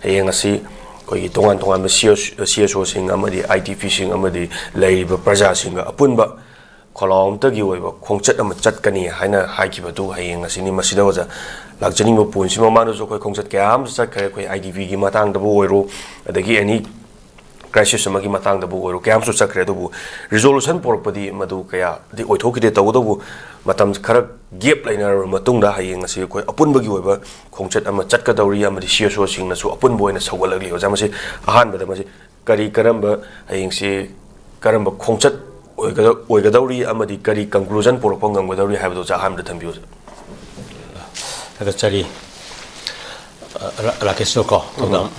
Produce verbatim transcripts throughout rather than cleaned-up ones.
ꯍꯌꯦꯡ ꯑꯁꯤ ꯑꯩꯈꯣꯏꯒꯤ ꯇꯣꯉꯥꯟ ꯇꯣꯉꯥꯟꯕ ꯁꯤ ꯑꯦꯁ ꯑꯣꯁꯤꯡ ꯑꯃꯗꯤ ꯑꯥꯏ ꯗꯤ ꯄꯤꯁꯤꯡ ꯑꯃꯗꯤ ꯂꯩꯔꯤꯕ ꯄ꯭ꯔꯖꯥꯁꯤꯡꯒ ꯑꯄꯨꯟꯕ ꯈꯣꯜꯂꯥꯎ ꯑꯃꯠꯇꯒꯤ ꯑꯣꯏꯕ ꯈꯣꯡꯆꯠ ꯑꯃ ꯆꯠꯀꯅꯤ ꯍꯥꯏꯅ ꯍꯥꯏꯈꯤꯕꯗꯨ ꯍꯌꯦꯡ ꯑꯁꯤꯅꯤ꯫ ꯃꯁꯤꯗ ꯑꯣꯖꯥ ꯂꯥꯛꯆꯅꯤꯡꯕ ꯄꯣꯏꯟꯁꯤ, ꯃꯃꯥꯡꯗꯁꯨ ꯑꯩꯈꯣꯏ ꯈꯣꯡꯆꯠ ꯀꯌꯥ ꯑꯃꯁꯨ ꯆꯠꯈ꯭ꯔꯦ, ꯑꯩꯈꯣꯏ ꯑꯥꯏ ꯗꯤ ꯄꯤꯒꯤ ꯃꯇꯥꯡꯗꯕꯨ ꯑꯣꯏꯔꯣ, ꯑꯗꯒꯤ ꯑꯦꯅꯤ ꯀ꯭ꯔꯥꯏꯁꯤꯁ ꯑꯃꯒꯤ ꯃꯇꯥꯡꯗꯕꯨ ꯑꯣꯏꯔꯣ, ꯀꯌꯥ ꯑꯃꯁꯨ ꯆꯠꯈ꯭ꯔꯦ꯫ ꯑꯗꯨꯕꯨ ꯔꯤꯖꯣꯂꯨꯁꯟ ꯄꯣꯔꯛꯄꯗꯤ ꯃꯗꯨ ꯀꯌꯥꯗꯤ ꯑꯣꯏꯊꯣꯛꯈꯤꯗꯦ꯫ ꯇꯧꯕꯇꯕꯨ ꯃꯇꯝ ꯈꯔ ꯒꯦꯞ ꯂꯩꯅꯔꯕ ꯃꯇꯨꯡꯗ ꯍꯌꯦꯡ ꯑꯁꯤ ꯑꯩꯈꯣꯏ ꯑꯄꯨꯟꯕꯒꯤ ꯑꯣꯏꯕ ꯈꯣꯡꯆꯠ ꯑꯃ ꯆꯠꯀꯗꯧꯔꯤ ꯑꯃꯗꯤ ꯁꯤ ꯑꯦꯁ ꯑꯣꯁꯤꯡꯅꯁꯨ ꯑꯄꯨꯟꯕ ꯑꯣꯏꯅ ꯁꯧꯒꯠꯂꯛꯂꯤ꯫ ꯑꯣꯖꯥ, ꯃꯁꯤ ꯑꯍꯥꯟꯕꯗ ꯃꯁꯤ ꯀꯔꯤ, ꯀꯔꯝꯕ, ꯍꯌꯦꯡꯁꯤ ꯀꯔꯝꯕ ꯈꯣꯡꯆꯠ ꯑꯣꯏꯒꯗ-, ꯑꯣꯏꯒꯗꯧꯔꯤ ꯑꯃꯗꯤ ꯀꯔꯤ ꯀꯟꯀ꯭ꯂꯨꯖꯟ ꯄꯨꯔꯛꯄ ꯉꯝꯒꯗꯧꯔꯤ ꯍꯥꯏꯕꯗꯨ ꯑꯣꯖꯥ ꯑꯍꯥꯟꯕꯗ ꯊꯝꯕꯤꯌꯨ, ꯑꯣꯖꯥ꯫ ꯊꯥꯒꯠꯆꯔꯤ, ꯑ, ꯔꯥ-, ꯔꯥꯀꯦꯁꯇꯣ ꯀꯣ, ꯎꯝ꯫ ꯊꯧꯗꯥꯝ꯫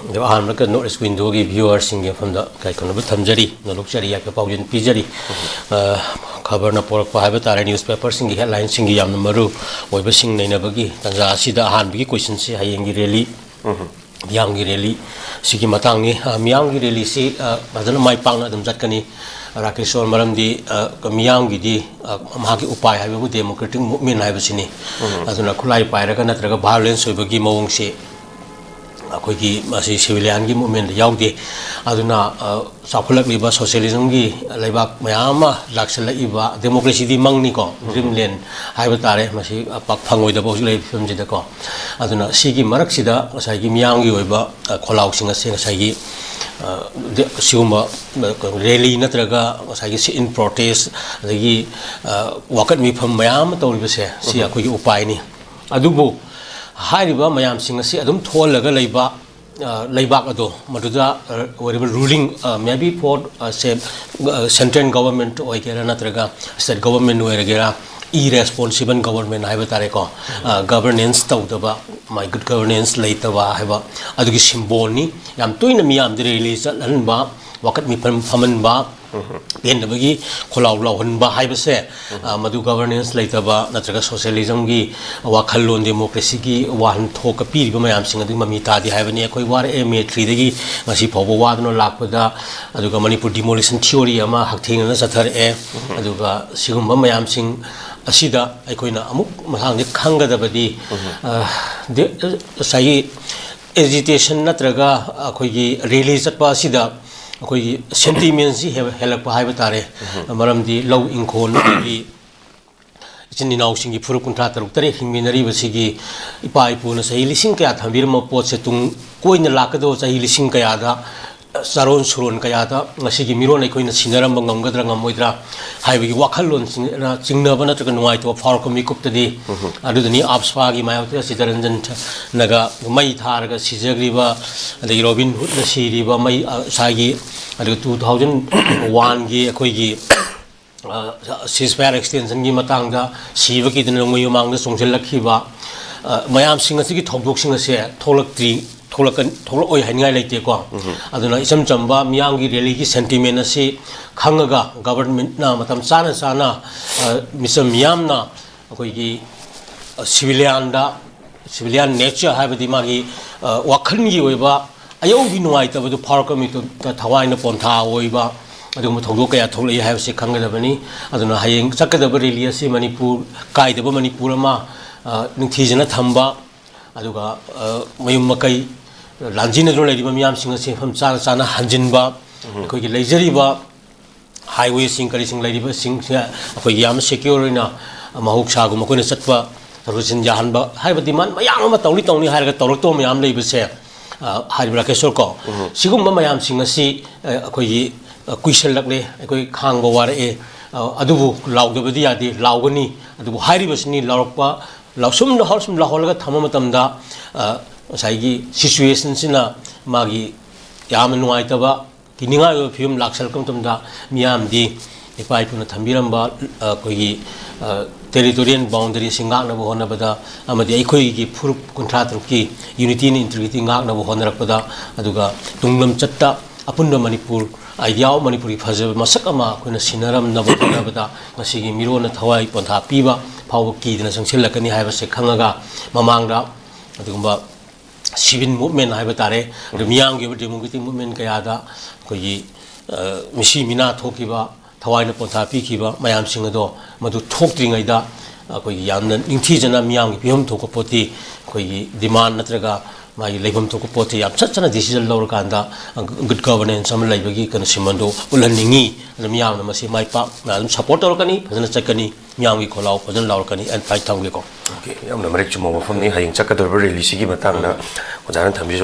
ꯑꯗꯣ ꯑꯍꯥꯟꯕꯗ ꯅꯣꯔꯠ ꯏꯁ ꯋꯤꯟꯗꯣꯒꯤ ꯚ꯭ꯌꯨꯋꯔꯁꯤꯡꯒꯤ ꯃꯐꯝꯗ ꯏꯀꯥꯏ ꯈꯨꯝꯅꯕ ꯊꯝꯖꯔꯤ, ꯅꯣꯂꯨꯛꯆꯔꯤ, ꯌꯥꯏꯐ ꯄꯥꯎꯖꯦꯜ ꯄꯤꯖꯔꯤ꯫ ꯑ, ꯈꯕꯔꯅ ꯄꯣꯔꯛꯄ ꯍꯥꯏꯕ ꯇꯥꯔꯦ, ꯅ꯭ꯌꯨꯁꯄꯦꯄꯔꯁꯤꯡꯒꯤ ꯍꯦꯗꯂꯥꯏꯟꯁꯤꯡꯒꯤ ꯌꯥꯝꯅ ꯃꯔꯨ ꯑꯣꯏꯕꯁꯤꯡ ꯅꯩꯅꯕꯒꯤ ꯇꯥꯟꯖꯥ ꯑꯁꯤꯗ ꯑꯍꯥꯟꯕꯒꯤ ꯀꯣꯏꯁꯟꯁꯤ ꯍꯌꯦꯡꯒꯤ ꯔꯦꯂꯤ, ꯎꯝ꯫ ꯃꯤꯌꯥꯝꯒꯤ ꯔꯦꯂꯤ ꯁꯤꯒꯤ ꯃꯇꯥꯡꯅꯤ꯫ ꯑ, ꯃꯤꯌꯥꯝꯒꯤ ꯔꯦꯂꯤꯁꯤ, ꯑ, ꯐꯖꯅ ꯃꯥꯏ ꯄꯥꯛꯅ ꯑꯗꯨꯝ ꯆꯠꯀꯅꯤ꯫ ꯔꯥꯀꯦꯁꯣꯔ, ꯃꯔꯝꯗꯤ, ꯑ, ꯃꯤꯌꯥꯝꯒꯤꯗꯤ, ꯑ, ꯃꯍꯥꯛꯀꯤ ꯎꯄꯥꯏ ꯍꯥꯏꯕꯕꯨ ꯗꯦꯃꯣꯀ꯭ꯔꯦꯇꯤꯛ ꯃꯨꯚꯃꯦꯟ ꯍꯥꯏꯕꯁꯤꯅꯤ꯫ ꯎꯝ꯫ ꯑꯗꯨꯅ ꯈꯨꯠꯂꯥꯏ ꯄꯥꯏꯔꯒ ꯅꯠꯇ꯭ꯔꯒ ꯚꯥꯏꯑꯣꯂꯦꯟꯁ ꯑꯣꯏꯕꯒꯤ ꯃꯑꯣꯡꯁꯤ ꯑꯩꯈꯣꯏꯒꯤ ꯃꯁꯤ ꯁꯤꯚꯤꯂꯤꯌꯥꯟꯒꯤ ꯃꯨꯚꯃꯦꯟꯗ ꯌꯥꯎꯗꯦ꯫ ꯑꯗꯨꯅ, ꯑ, ꯆꯥꯎꯈꯠꯂꯛꯂꯤꯕ ꯁꯣꯁꯤꯌꯦꯂꯤꯖꯝꯒꯤ ꯂꯩꯕꯥꯛ ꯃꯌꯥꯝ ꯑꯃ ꯂꯥꯛꯁꯤꯜꯂꯛꯏꯕ, ꯗꯦꯃꯣꯀ꯭ꯔꯦꯁꯤꯗꯤ ꯃꯪꯅꯤꯀꯣ, ꯎꯝ꯫ ꯗ꯭ꯔꯤꯝꯂꯦꯟ ꯍꯥꯏꯕ ꯇꯥꯔꯦ, ꯃꯁꯤ, ꯑ, ꯄꯥꯛ ꯐꯪꯉꯣꯏꯗꯕ ꯍꯧꯖꯤꯛ ꯂꯩꯔꯤꯕ ꯐꯤꯕꯝꯁꯤꯗꯀꯣ꯫ ꯑꯗꯨꯅ ꯁꯤꯒꯤ ꯃꯔꯛꯁꯤꯗ ꯉꯁꯥꯏꯒꯤ ꯃꯤꯌꯥꯝꯒꯤ ꯑꯣꯏꯕ, ꯑ, ꯈꯣꯜꯂꯥꯎꯁꯤꯡ ꯑꯁꯦ ꯉꯁꯥꯏꯒꯤ, ꯑ, ꯗ-, ꯁꯤꯒꯨꯝꯕ, ꯑ, ꯔꯦꯂꯤ ꯅꯠꯇ꯭ꯔꯒ ꯉꯁꯥꯏꯒꯤ sit in protest, ꯑꯗꯒꯤ, ꯑ, ꯋꯥꯀꯠ ꯃꯤꯐꯝ ꯃꯌꯥꯝ ꯑꯃ ꯇꯧꯔꯤꯕꯁꯦ, ꯁꯤ ꯎꯝ꯫ ꯑꯩꯈꯣꯏꯒꯤ ꯎꯄꯥꯏꯅꯤ꯫ ꯑꯗꯨꯕꯨ ꯍꯥꯏꯔꯤꯕ ꯃꯌꯥꯝꯁꯤꯡ ꯑꯁꯤ ꯑꯗꯨꯝ ꯊꯣꯛꯍꯜꯂꯒ ꯂꯩꯕ, ꯑ, ꯂꯩꯕꯥꯛ ꯑꯗꯣ ꯃꯗꯨꯗ, ꯑ, ꯑꯣꯏꯔꯤꯕ ꯔꯨꯂꯤꯡ, ꯑ, maybe for, ꯑ, ꯁꯦ, ꯑ, central government ꯑꯣꯏꯒꯦꯔꯥ ꯅꯠꯇ꯭ꯔꯒ state government ꯑꯣꯏꯔꯒꯦꯔꯥ, irresponsible government ꯍꯥꯏꯕ ꯇꯥꯔꯦꯀꯣ, ꯑ, governance ꯇꯧꯗꯕ, ꯃꯥꯏ ꯒꯨꯗ ꯒꯕꯔꯅꯦꯟꯁ ꯂꯩꯇꯕ ꯍꯥꯏꯕ ꯑꯗꯨꯒꯤ ꯁꯤꯝꯕꯣꯜꯅꯤ꯫ ꯌꯥꯝ ꯇꯣꯏꯅ ꯃꯤꯌꯥꯝꯗ ꯔꯦꯂꯤ ꯆꯠꯍꯟꯕ, ꯋꯥꯀꯠ ꯃꯤꯐꯝ ꯐꯝꯍꯟꯕ, ꯎꯝ꯫ ꯄꯦꯟꯗꯕꯒꯤ ꯈꯣꯜꯂꯥꯎ ꯂꯥꯎꯍꯟꯕ ꯍꯥꯏꯕꯁꯦ, ꯎꯝ꯫ ꯑ, ꯃꯗꯨ ꯒꯕꯔꯅꯦꯟꯁ ꯂꯩꯇꯕ ꯅꯠꯇ꯭ꯔꯒ ꯁꯣꯁꯤꯌꯦꯂꯤꯖꯝꯒꯤ ꯋꯥꯈꯜꯂꯣꯟ, ꯗꯦꯃꯣꯀ꯭ꯔꯦꯁꯤꯒꯤ ꯋꯥꯍꯟꯊꯣꯛꯀ ꯄꯤꯔꯤꯕ ꯃꯌꯥꯝꯁꯤꯡ ꯑꯗꯨꯒꯤ ꯃꯃꯤ ꯇꯥꯗꯦ ꯍꯥꯏꯕꯅꯤ꯫ ꯑꯩꯈꯣꯏ ꯋꯥꯔꯛꯑꯦ ꯃꯦ ꯊ꯭ꯔꯤꯗꯒꯤ ꯉꯁꯤ ꯐꯥꯎꯕ ꯋꯥꯗꯨꯅ ꯂꯥꯛꯄꯗ, ꯑꯗꯨꯒ ꯃꯅꯤꯄꯨꯔ ꯗꯤꯃꯣꯂꯤꯁꯟ ꯊꯤꯑꯣꯔꯤ ꯑꯃ ꯍꯛꯊꯦꯡꯅꯅ ꯆꯠꯊꯔꯛꯑꯦ꯫ ꯎꯝ꯫ ꯑꯗꯨꯒ ꯁꯤꯒꯨꯝꯕ ꯃꯌꯥꯝꯁꯤꯡ ꯑꯁꯤꯗ ꯑꯩꯈꯣꯏꯅ ꯑꯃꯨꯛ ꯃꯊꯪꯗꯤ ꯈꯪꯒꯗꯕꯗꯤ, ꯎꯝ꯫ ꯑ, ꯗꯦ-, ꯉꯁꯥꯏꯒꯤ ꯑꯦꯖꯤꯇꯦꯁꯟ ꯅꯠꯇ꯭ꯔꯒ ꯑꯩꯈꯣꯏꯒꯤ ꯔꯦꯂꯤ ꯆꯠꯄ ꯑꯁꯤꯗ ꯑꯩꯈꯣꯏꯒꯤ ꯁꯦꯟꯇꯤꯃꯦꯟꯁꯤ ꯍꯦꯜꯂꯛꯄ ꯍꯥꯏꯕ ꯇꯥꯔꯦ꯫ ꯃꯔꯝꯗꯤ ꯂꯧ ꯏꯪꯈꯣꯜ ꯑꯩꯈꯣꯏꯒꯤ ꯏꯆꯤꯟ ꯏꯅꯥꯎꯁꯤꯡꯒꯤ ꯐꯨꯔꯨꯞ ꯀꯨꯟꯊ꯭ꯔꯥ ꯇꯔꯨꯛ ꯇꯔꯦꯠ ꯍꯤꯡꯃꯤꯟꯅꯔꯤꯕꯁꯤꯒꯤ ꯏꯄꯥ ꯏꯄꯨꯅ ꯆꯍꯤ ꯂꯤꯁꯤꯡ ꯀꯌꯥ ꯊꯝꯕꯤꯔꯝꯕ ꯄꯣꯠꯁꯦ ꯇꯨꯡ ꯀꯣꯏꯅ ꯂꯥꯛꯀꯗꯕ ꯆꯍꯤ ꯂꯤꯁꯤꯡ ꯀꯌꯥꯗ, ꯆꯥꯔꯣꯟ ꯁꯨꯔꯣꯟ ꯀꯌꯥꯗ ꯉꯁꯤꯒꯤ ꯃꯤꯔꯣꯟ ꯑꯩꯈꯣꯏꯅ ꯁꯤꯟꯅꯔꯝꯕ ꯉꯝꯒꯗ꯭ꯔꯥ ꯉꯝꯃꯣꯏꯗ꯭ꯔꯥ ꯍꯥꯏꯕꯒꯤ ꯋꯥꯈꯜꯂꯣꯟꯁꯤꯡ ꯆꯤꯡꯅꯕ ꯅꯠꯇ꯭ꯔꯒ ꯅꯨꯡꯉꯥꯏꯇꯕ ꯐꯥꯎꯔꯛꯄ ꯃꯤꯀꯨꯞꯇꯗꯤ, ꯑꯗꯨꯗꯅꯤ ꯑꯞꯁꯄꯥꯒꯤ ꯃꯥꯌꯣꯛꯇ ꯁꯤꯇꯔꯟꯖꯟꯅꯒ ꯃꯩ ꯊꯥꯔꯒ ꯁꯤꯖꯈ꯭ꯔꯤꯕ, ꯑꯗꯒꯤ ꯔꯣꯕꯤꯟ ꯍꯨꯗꯅ ꯁꯤꯔꯤꯕ ꯃꯩ, ꯑ, ꯉꯁꯥꯏꯒꯤ, ꯑꯗꯨꯒ ꯇꯨ ꯊꯥꯎꯖꯟ ꯋꯥꯟꯒꯤ ꯑꯩꯈꯣꯏꯒꯤ ꯁꯤꯁ ꯐꯥꯌꯔ ꯑꯦꯛꯁꯇꯦꯟꯁꯟꯒꯤ ꯃꯇꯥꯡꯗ ꯁꯤꯕꯒꯤꯗꯅ ꯅꯣꯡꯃꯩ ꯃꯃꯥꯡꯗ ꯆꯣꯡꯁꯤꯜꯂꯛꯈꯤꯕ, ꯑ, ꯃꯌꯥꯝꯁꯤꯡ ꯑꯁꯤꯒꯤ ꯊꯧꯗꯣꯛꯁꯤꯡ ꯑꯁꯦ ꯊꯣꯛꯂꯛꯇ꯭ꯔꯤ, ꯊꯣꯛꯂꯛꯀ-, ꯊꯣꯛꯂꯛꯑꯣꯏ ꯍꯥꯏꯅꯤꯡꯉꯥꯏ ꯂꯩꯇꯦꯀꯣ꯫ ꯑꯗꯨꯅ ꯏꯆꯝ ꯆꯝꯕ ꯃꯤꯌꯥꯝꯒꯤ ꯔꯦꯂꯤꯒꯤ ꯁꯦꯟꯇꯤꯃꯦꯟ ꯑꯁꯤ ꯈꯪꯉꯒ ꯒꯕꯔꯟꯃꯦꯟꯠꯅ ꯃꯇꯝ ꯆꯥꯅ ꯆꯥꯅ, ꯑ, ꯃꯤꯆꯝ ꯃꯤꯌꯥꯝꯅ ꯑꯩꯈꯣꯏꯒꯤ, ꯑ, ꯁꯤꯚꯤꯂꯤꯌꯥꯟꯗ, ꯁꯤꯚꯤꯂꯤꯌꯥꯟ ꯅꯦꯆꯔ ꯍꯥꯏꯕꯗꯤ ꯃꯥꯒꯤ, ꯑ, ꯋꯥꯈꯜꯒꯤ ꯑꯣꯏꯕ ꯑꯌꯧꯕꯤ ꯅꯨꯡꯉꯥꯏꯇꯕꯗꯨ ꯐꯥꯎꯔꯛꯄ ꯃꯤꯀꯨꯞꯇ ꯊꯋꯥꯏꯅ ꯄꯣꯟꯊꯥ ꯑꯣꯏꯕ ꯑꯗꯨꯒꯨꯝꯕ ꯊꯧꯗꯣꯛ ꯀꯌꯥ ꯊꯣꯛꯂꯛꯏ ꯍꯥꯏꯕꯁꯤ ꯈꯪꯒꯗꯕꯅꯤ꯫ ꯑꯗꯨꯅ ꯍꯌꯦꯡ ꯆꯠꯀꯗꯕ ꯔꯦꯂꯤ ꯑꯁꯤ ꯃꯅꯤꯄꯨꯔ ꯀꯥꯏꯗꯕ ꯃꯅꯤꯄꯨꯔ ꯑꯃ, ꯑ, ꯅꯤꯡꯊꯤꯖꯅ ꯊꯝꯕ, ꯑꯗꯨꯒ, ꯑ, ꯃꯌꯨꯝ ꯃꯀꯩ ꯂꯥꯟꯖꯤꯟꯅꯗꯨꯅ ꯂꯩꯔꯤꯕ ꯃꯤꯌꯥꯝꯁꯤꯡ ꯑꯁꯤ ꯃꯐꯝ ꯆꯥꯅ ꯆꯥꯅ ꯍꯟꯖꯤꯟꯕ, ꯑꯩꯈꯣꯏꯒꯤ ꯂꯩꯖꯔꯤꯕ ꯍꯥꯏꯋꯦꯁꯤꯡ ꯀꯔꯤꯁꯤꯡ ꯂꯩꯔꯤꯕꯁꯤꯡꯁꯦ ꯑꯩꯈꯣꯏꯒꯤ ꯌꯥꯝꯅ ꯁꯦꯀ꯭ꯌꯣꯔ ꯑꯣꯏꯅ ꯃꯍꯧꯁꯥꯒꯨꯝ ꯑꯩꯈꯣꯏꯅ ꯆꯠꯄ ꯆꯠꯊꯣꯛ ꯆꯠꯁꯤꯟ ꯌꯥꯍꯟꯕ ꯍꯥꯏꯕ ꯗꯤꯃꯥꯟ ꯃꯌꯥꯝ ꯑꯃ ꯇꯧꯅꯤ ꯇꯧꯅꯤ ꯍꯥꯏꯔꯒ ꯇꯧꯔꯛꯇꯕ ꯃꯌꯥꯝ ꯂꯩꯕꯁꯦ, ꯑ, ꯍꯥꯏꯔꯤꯕ ꯔꯥꯀꯦꯁꯣꯔ ꯀꯣ, ꯁꯤꯒꯨꯝꯕ ꯃꯌꯥꯝꯁꯤꯡ ꯑꯁꯤ, ꯑ, ꯑꯩꯈꯣꯏꯒꯤ, ꯑ, ꯀꯨꯏꯁꯜꯂꯛꯂꯦ, ꯑꯩꯈꯣꯏ ꯈꯥꯡꯕ ꯋꯥꯔꯛꯑꯦ, ꯑ, ꯑꯗꯨꯕꯨ ꯂꯥꯎꯗꯕꯗꯤ ꯌꯥꯗꯦ, ꯂꯥꯎꯒꯅꯤ꯫ ꯑꯗꯨꯕꯨ ꯍꯥꯏꯔꯤꯕꯁꯤꯅꯤ ꯂꯥꯎꯔꯛꯄ, ꯂꯥꯎꯁꯨꯝ ꯂꯥꯎꯍꯧ-, ꯁꯨꯝ ꯂꯥꯎꯍꯜꯂꯒ ꯊꯝꯕ ꯃꯇꯝꯗ, ꯑ, ꯉꯁꯥꯏꯒꯤ ꯁꯤꯆꯨꯋꯦꯁꯟꯁꯤꯅ ꯃꯥꯒꯤ ꯌꯥꯝꯅ ꯅꯨꯡꯉꯥꯏꯇꯕ ꯀꯤꯅꯤꯡꯉꯥꯏ ꯑꯣꯏꯕ ꯐꯤꯕꯝ ꯂꯥꯛꯁꯜꯂꯛꯄ ꯃꯇꯝꯗ ꯃꯤꯌꯥꯝꯗꯤ ꯏꯄꯥ ꯏꯄꯨꯅ ꯊꯝꯕꯤꯔꯝꯕ, ꯑ, ꯑꯩꯈꯣꯏꯒꯤ, ꯑ, ꯇꯦꯔꯤꯇꯣꯔꯤꯌꯦꯜ ꯕꯥꯎꯟꯗꯔꯤꯁꯤ ꯉꯥꯛꯅꯕ ꯍꯣꯠꯅꯕꯗ ꯑꯃꯗꯤ ꯑꯩꯈꯣꯏꯒꯤ ꯐꯨꯔꯨꯞ ꯀꯨꯟꯊ꯭ꯔꯥ ꯇꯔꯨꯛꯀꯤ ꯌꯨꯅꯤꯇꯤ ꯑꯦꯟ ꯏꯟꯇꯤꯒ꯭ꯔꯤꯇꯤ ꯉꯥꯛꯅꯕ ꯍꯣꯠꯅꯔꯛꯄꯗ, ꯑꯗꯨꯒ ꯇꯨꯡꯂꯝꯆꯠꯇ ꯑꯄꯨꯟꯕ ꯃꯅꯤꯄꯨꯔ, ꯑꯥꯏꯗꯤꯌꯥ ꯑꯣꯐ ꯃꯅꯤꯄꯨꯔꯒꯤ ꯐꯖꯕ ꯃꯁꯛ ꯑꯃ ꯑꯩꯈꯣꯏꯅ ꯁꯤꯟꯅꯔꯝꯅꯕ ꯍꯣꯠꯅꯕꯗ ꯉꯁꯤꯒꯤ ꯃꯤꯔꯣꯟꯅ ꯊꯋꯥꯏ ꯄꯣꯟꯊꯥ ꯄꯤꯕ ꯐꯥꯎꯕ ꯀꯤꯗꯅ ꯆꯪꯁꯤꯜꯂꯛꯀꯅꯤ ꯍꯥꯏꯕꯁꯦ ꯈꯪꯉꯒ ꯃꯃꯥꯡꯗ ꯑꯗꯨꯒꯨꯝꯕ ꯁꯤꯚꯤꯜ ꯃꯨꯚꯃꯦꯟ ꯍꯥꯏꯕ ꯇꯥꯔꯦ, ꯑꯗꯨ ꯃꯤꯌꯥꯝꯒꯤ ꯑꯣꯏꯕ ꯗꯦꯃꯣꯀ꯭ꯔꯦꯇꯤꯛ ꯃꯨꯚꯃꯦꯟ ꯀꯌꯥꯗ ꯑꯩꯈꯣꯏꯒꯤ, ꯑ, ꯃꯤꯁꯤ ꯃꯤꯅꯥ ꯊꯣꯛꯈꯤꯕ, ꯊꯋꯥꯏꯅ ꯄꯣꯟꯊꯥ ꯄꯤꯈꯤꯕ ꯃꯌꯥꯝꯁꯤꯡ ꯑꯗꯣ ꯃꯗꯨ ꯊꯣꯛꯇ꯭ꯔꯤꯉꯩꯗ ꯑꯩꯈꯣꯏꯒꯤ ꯌꯥꯝꯅ ꯅꯤꯡꯊꯤꯖꯅ ꯃꯤꯌꯥꯝꯒꯤ ꯄꯤꯐꯝ ꯊꯣꯛꯄ ꯄꯣꯠꯇꯤ ꯑꯩꯈꯣꯏꯒꯤ ꯗꯤꯃꯥꯟ ꯅꯠꯇ꯭ꯔꯒ ꯃꯥꯒꯤ ꯂꯩꯐꯝ ꯊꯣꯛꯄ ꯄꯣꯠꯁꯦ ꯌꯥꯝ ꯁꯠ ꯆꯠꯅ decision ꯂꯧꯔꯀꯥꯟꯗ good governance ꯑꯃ ꯂꯩꯕꯒꯤ ꯀꯩꯅꯣ ꯁꯤꯃꯟꯗꯣ ꯎꯠꯍꯟꯅꯤꯡꯉꯤ꯫ ꯑꯗꯨ ꯃꯤꯌꯥꯝꯅ ꯃꯁꯤ ꯃꯥꯏ ꯄꯥꯛꯅ ꯑꯗꯨꯝ support ꯇꯧꯔꯛꯀꯅꯤ, ꯐꯖꯅ ꯆꯠꯀꯅꯤ꯫ ꯃꯤꯌꯥꯝꯒꯤ ꯈꯣꯜꯂꯥꯎ ꯐꯖꯅ ꯂꯥꯎꯔꯛꯀꯅꯤ꯫ ꯑꯦꯟ ꯐꯥꯏ ꯊꯝꯒꯦꯀꯣ꯫ ꯑꯣꯀꯦ, ꯌꯥꯝꯅ ꯃꯔꯤꯛ ꯆꯨꯝꯕ ꯋꯥꯐꯝꯅꯤ꯫ ꯍꯌꯦꯡ ꯆꯠꯀꯗꯧꯔꯤꯕ ꯔꯦꯂꯤꯁꯤꯒꯤ ꯃꯇꯥꯡꯗ ꯑꯣꯖꯥꯅ ꯊꯝꯕꯤꯔꯤꯕ